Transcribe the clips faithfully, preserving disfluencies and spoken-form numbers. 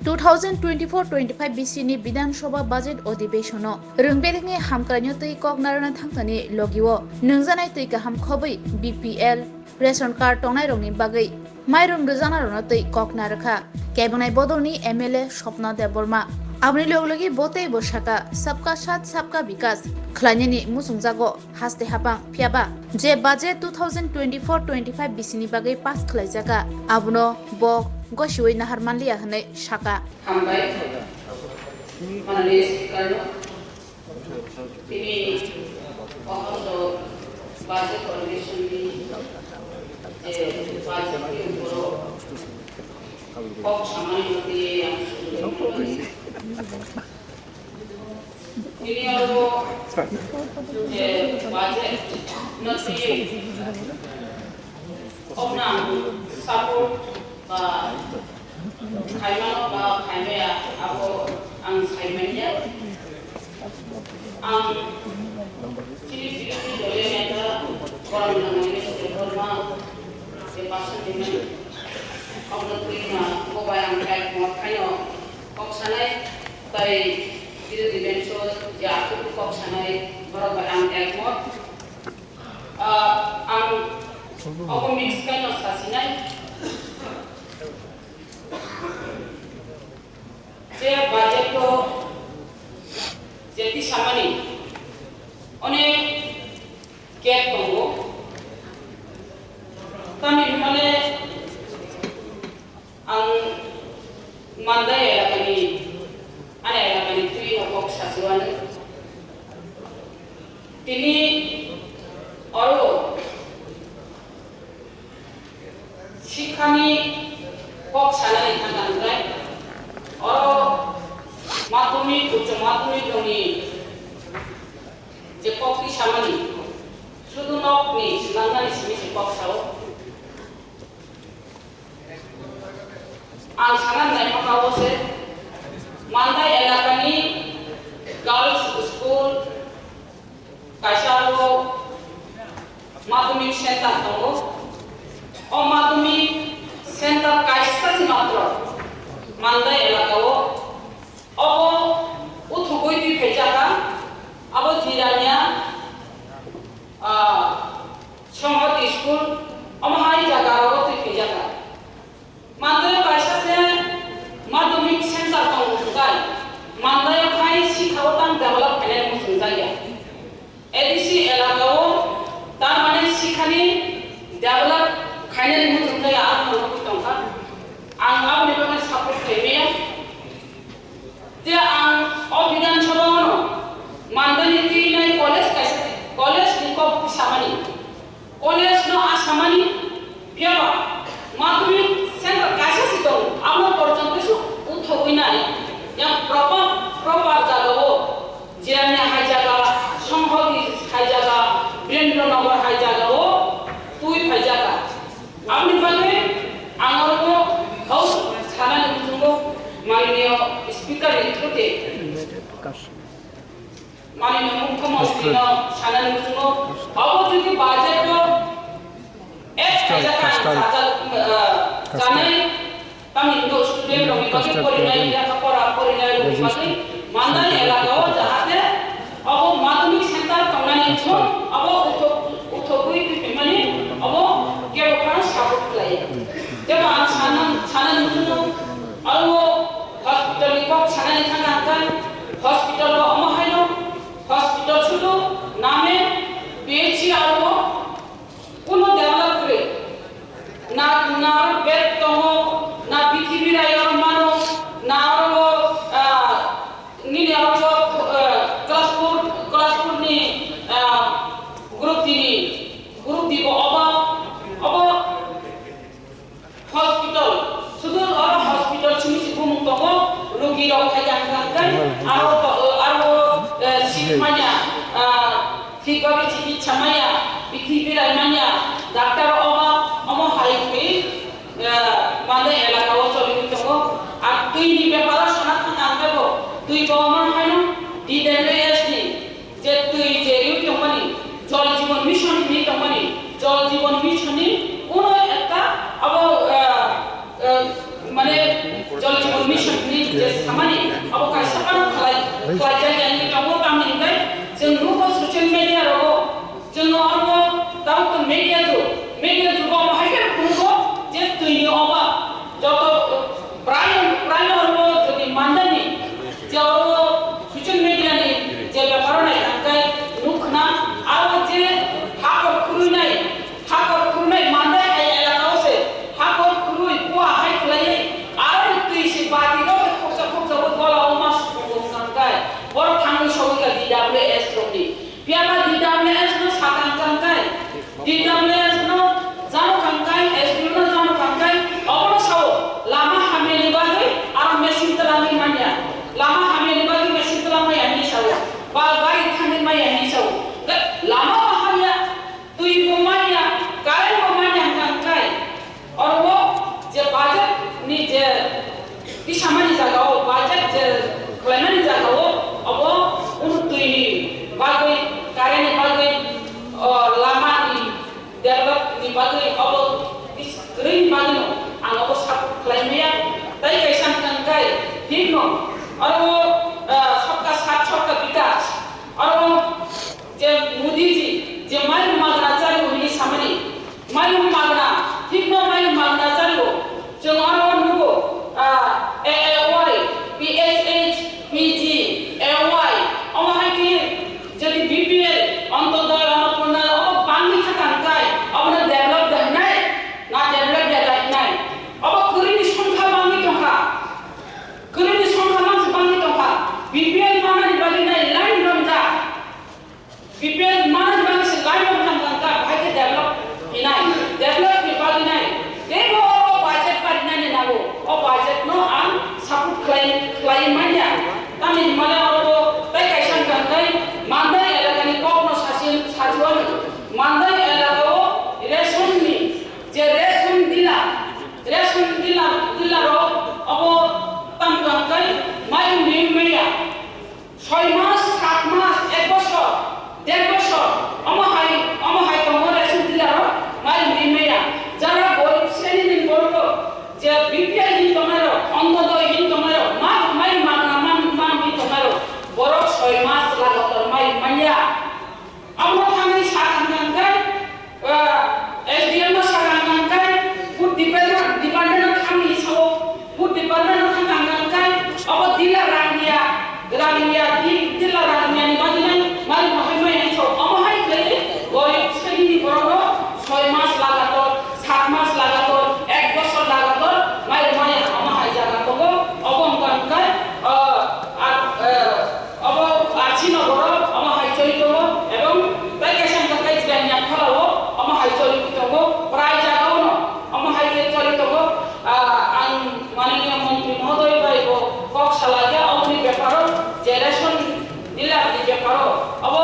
Two thousand twenty-four twenty-five B C ni Bidhan Sabha budget odhibeshono rwngberengni hamkraino twi kok narwkna thangthani logio nwngjanai twi kaham khobwi B P L, ration card tongnairokni bagwi mairum rwjaknarokno twi kok narwkha kebengnaini bodolni M L A Swapna Debbarma. Aboni logi logi bo teibo sakha, "Sabka Saath Sabka Vikas" khlainani muchungjago haste hapang, phiyaba je budget two thousand twenty-four twenty-five B C ni bagwi pass khlaijakha, abono bo gosiwi nahar manliya hwnwi sakha. Hambai, manani Speaker no. Tini o house o budget commission ni, eh, budget ni uporo kok samani mati ang sundai. Tini aro, eh, budget no twi. Obna ang support ba khaimano ba khaimaya abo ang saimanya. Ang chini chini dole neta borok nangani se borma se pasal diman. Obna twi na bo bai ang kai mo khaino kok sanai tai chini dimenso ya aku kok sanai borok bai ang kai mo. Ah, ang obo mix kaino sasinai. Je budget o je tisamani onek gap tongo. Tamni hwnmale ang Mandai elakani, ani elakani twi no kok sachiwani. Tini oro sikhani kok sanani thangkha hwnkhe oro madhyamik, uccho madhyamik rokni je kok twi samani sudu nokni swnamnani simi se kok sao. Ang sana nai paka o se Mandai elakani girls school kaisa o madhyamik center tongo. O madhyamik center kaisa se matro Mandai elaka o. Obo uthugwi twi phaijak kha. Abo Jirania, ah, Songhoti school, omo hai jaga rogo twi phaijak kha. Mandai kaisa se madhyamik center tongo hwnkhe, Mandai khai sikha o tang develop khainai muchung jakya. A D C elaka o tar mane sikhani develop khainani muchung jakya ang nugwi tongkha. Ang aboni bagwi support khaimaya. Je ang o Bidhan Sabha o no Mandai ni twi nai college kaisa, college ni kok samani. College no asamani, phiyaba madhyamik center kaisa si tongo, abo porjonto se uthogwi nai, yang proper, proper jaga o, Jirania hai jaga, Songhoti hai jaga, Birendra Nagar hai jaga o twi phai jaga. Aboni bagwi ang oro house sanani muchungo mananiyo speaker ni through te. Mananiya Mukhyamantri no sanani muchungo, abo jodi budget o ek hajar kha sajak, ah, janai, tamni hwnkhe student rokni bagwi porinai, lekha pora porinai rokni bagwi Mandai elaka o jahate abo madhyamik center tongnani thung abo uthok, uthogwi twi phaimani abo kebo phano support khlai. Jeba ang sana, sanani muchungo abo hospital ni kok sanani thangkha hwnkhe hospital bo omo haino. Hospital sudu name P H C aro kuno develop kwrwi. Na, na aro bed tongo, na bithi birai aro mano, na aro, ah, nini aro, ah, class four, class four ni, ah, group D ni, group D bo obo, obo Hospital, sudu oro hospital simi si bumung tongo, rugi rok thai yang thang thai, aro to, aro, eh, sik manya, ah, thik babi chikitsa manya, bithi birai manya, doctor oba, omo hai khe, eh, mane elaka o choli tongo. Ar twi ni bepar o sana thang ang bo, twi bo omo haino, D W S ni, je twi je riwi tongmani, Jal Jeevan Mission hinwi tongmani, Jal Jeevan Mission ni kuno ekta abo, ah, ah, mane Jal Jeevan Mission hinwi Je samani abo kaisa ano khlai, khlai jani ani tongo tamni hwnkhe chwng nugo social media rogo, chwng oro tamo media jug, media jugo abo hai khe phunukgo je twini oba joto prai, prai oro jodi mandani je oro social media ni je beparo nai tangkai nukna aro je hakor khurui nai Hakor khurui mannai hai elaka o se hakor khurui kua hai khlaiwi aro ni twi se bati rok khoksa khoksa bo gola o ma supungo wngkha hwnkhe borok thangwi sogwi kha D W S rokni. Phiya ba D W S no sakang kangkai, D W S no jano kangkai, S D O no jano kangkai, obono sao lama hamyani bagwi aro machine twlangwi manya. Lama hamyani bagwi machine twlang maya hinwi sao, ba gari thangwi maya hinwi sao. Lama bo hamya. Twi bo manya, current bo manya hwnka hwnkhe, oro o je budget ni je tisamani jaga o, budget je khlaimani jaga o, obo kunu twi ni bagwi, current ni bagwi, o, lama ni develop ni bagwi obo tis-, kwrwi ni bagwi no ang obo support khlai maya. Tai kaisa hwnka hwnkhe thik no, oro o, o, sabka saath sabka bikas, oro o Je Modi ji, je mairum magna chario hwnwi samani, mairum magna, thikno mairum magna chario, chwng oro nugo, ah, A A Y, P S H, P G, A Y, omo hai khe jodi B P L, Antyodoi, Annapurna, omo bangwi kha tangkai, omono develop da hwnai, na develop da da hwnai. Obo kwrwini songkha bangwi tongkha, kwrwini songkha mansi bangwi tongkha, B P L manani bagwi nai line romjak. B P L manani bagwi se line of thang thang kha, bahai khe develop hinai, develop ni bagwi nai. Teibo oro budget parinani nango, o budget no ang support khlai, khlai manya. Tamni hwnmale oro tei kaisa hwnkha hwnkhe Mandai elakani kokno sachi, sachiwani. Mandai elakao ration ni, je ration dealer, ration dealer, dealer rok obo tamo hwnkhe mai wngwi manya. Soi mas, sat mas, ek bosor, der bosor, omo hai, omo hai tongo ration dealer rok, mai wngwi maya. Jara gorib sreni ni borok rok, je B P L hin tongnai rok, Antyodoi hin tongnai rok, ma, mai magna man, man hin tongnai rok, borok soi mas lagatar mai manya. Amo thangwi sakang kangkhe, ah, S D M no sakang kangkhe, food department, department no thangwi sao, food department no thangkang kangkhe, abo dealer rangya, rangya, di-, dealer rangya ni bagwi nai, mai mohai mai nai sao, amo hai khlai, gorib sreni ni borok no soi mas lagator, sat mas lagator, ek bosor lagator, mai maya, amo hai jaga tongo, obo wngkha hwnkhe, ah, ah, eh, Obo Archino borok, omo hai choli tongo, ebong tei kaisa hwnkha khe Jirania kholao, omo hai choli tongo, prai jagao no, omo hai khe choli tongo. Ah, ang mananiya montri mohodoy bai bo kok salai kha, oboni beparo, je ration dealer ni beparo, obo,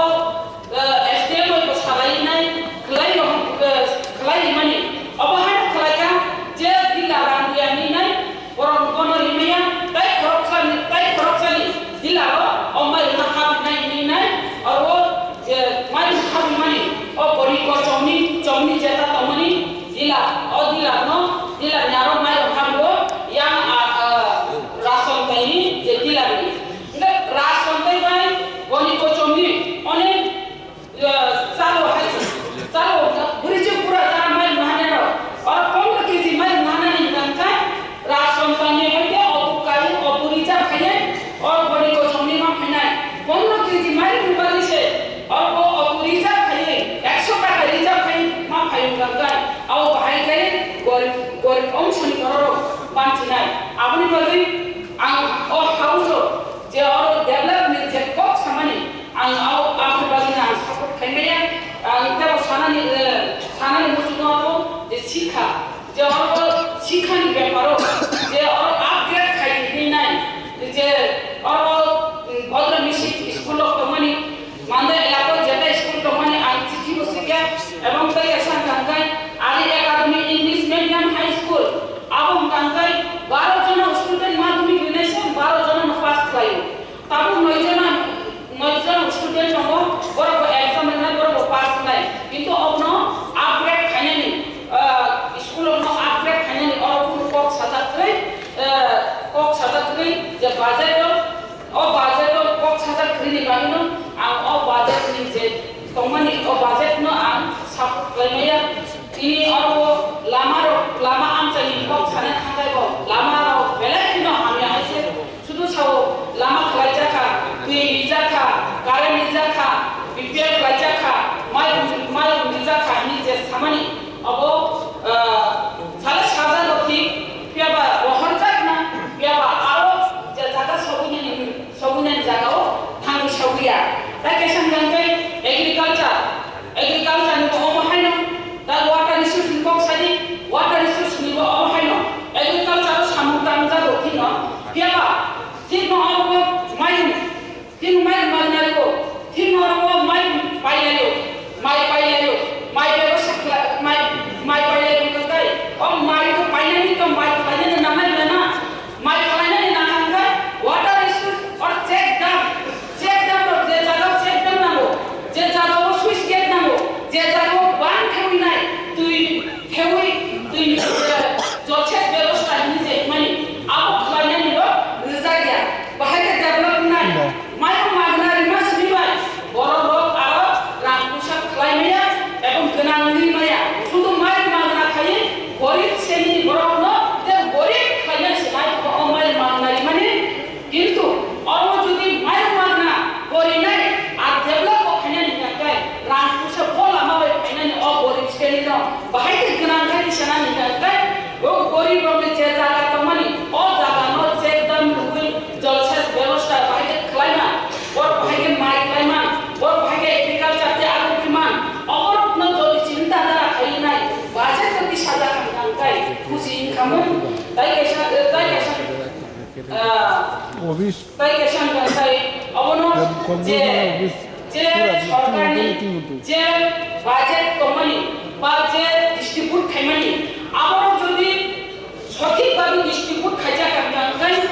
eh, S D M bai bo salai nai, khlai rok, eh, khlai mani, obo hai khlai kha, je dealer rang ya ni nai, Borok bono rimaya, tai khoroksani, tai khoroksani jila o, o mai rwna habinai hinwi nai, oro je mai rwna habimani, o boni ko chongni, chongni jeta tongmani jila, o jila no, jila ni aro mai rwna habio, yang a, a, rason taini je jila ni. Nge rason tai bai boni ko chongni, one Chalo hai se. Chalo, bwrwi se pura jara mai mahanero. Oro pondro K G mai mahanani hwnkha khe, rason tangwi hai khe obo kai, obo reserve khai, o boni kosongni ma phainai. Pondro K G mai rwbani se, obo obo reserve khai, ekso taka reserve khai ma phai hwnkha khe, abo bahai khe gorib, gorib ongshoni bororok banchinai. Aboni bagwi ang o house o je oro development je kok samani, Ang abo, aboni bagwi no ang support khai maya. Ang tebo sanani, eh, sanani muchungo abo je sikha, je oro sikhani beparo, je oro upgrade khai hinwi nai, je oro, mm, Bhadra Misi school rok tongmani, Mandai elako jeta school tongmani ang chithi bo sikha, ebong tei kaisa hwnkha hwnkhe Ari Academy English Medium High School, abo hwnkha hwnkhe baro jona student Je budget o, o budget o kok sajak kwrwini bagwino ang o budget ni je tongmani o budget no ang support khlai maya. Tini oro lama rok, lama amchaini kok sana thangkhai bo lama rok belai kheno hamya hai se. Sudu sao lama khlai jakha, twi rijak kha, current rijak kha, B P L khlai jakha, mai, mai rijak kha hini je samani obo, ah, sale sajak rok thik, phiya ba rohorjak na, phiya ba aro je jaga sogwi nani, sogwi nani jaga o thangwi sogwi ya. Tai kaisa hwnkha hwnkhe agriculture, agriculture ni omo haino, ta water resource ni kok sadi, water resource ni bo omo haino, agriculture o samung tangjago thino, phiya ba thik no omo mai Tini mai magna rwo, tini oro mai pailaio, mai pailaio, mai bebasa khlai, mai, mai pailaio hwnkhe tei o mai to painani to mai khlainani nangnai na, mai khlainani nangnai hwnkhe water issue or check dam, check dam rok je jaga o check dam nango, je jaga o switch gate nango, je jaga o ban thewi nai twi thewi twi ni jolsek bebasta hinwi je hwnmani abo khlainani rok rijak ya. Bahai khe develop wngnai. Mayung magna rima simi bai borok rok aro rang puisa khlai maya ebong gwnang wngwi maya. Sudu mayung magna khaiwi gorib semi borok no tei gorib khlainai se nai o mayung magna rimani. Kintu oro jodi mayung magna gorinai a develop bo khainani hwnkhe rang puisa bo lama bai khainani o gorib semi no bahai khe gwnang khai sanani hwnkhe o gorib rok ni je jaga tongmani o jaga no check dam rwui Jolsek bebosta bahai khe khlaima, bor bahai khe mai khlaima, bor bahai khe agriculture tei abo khe man, oborokno jodi chinta dhara khainai, bajar jodi saja khamkha hwnkhe buji wngkhamu, tai kaisa, tai kaisa, ah, Obis. Tai kaisa hwnkha sai obono Kom je, je sorkarni je budget tongmani ba je distribute khaimani, abono jodi sothik bhabe distribute khaijak hwnkha hwnkhe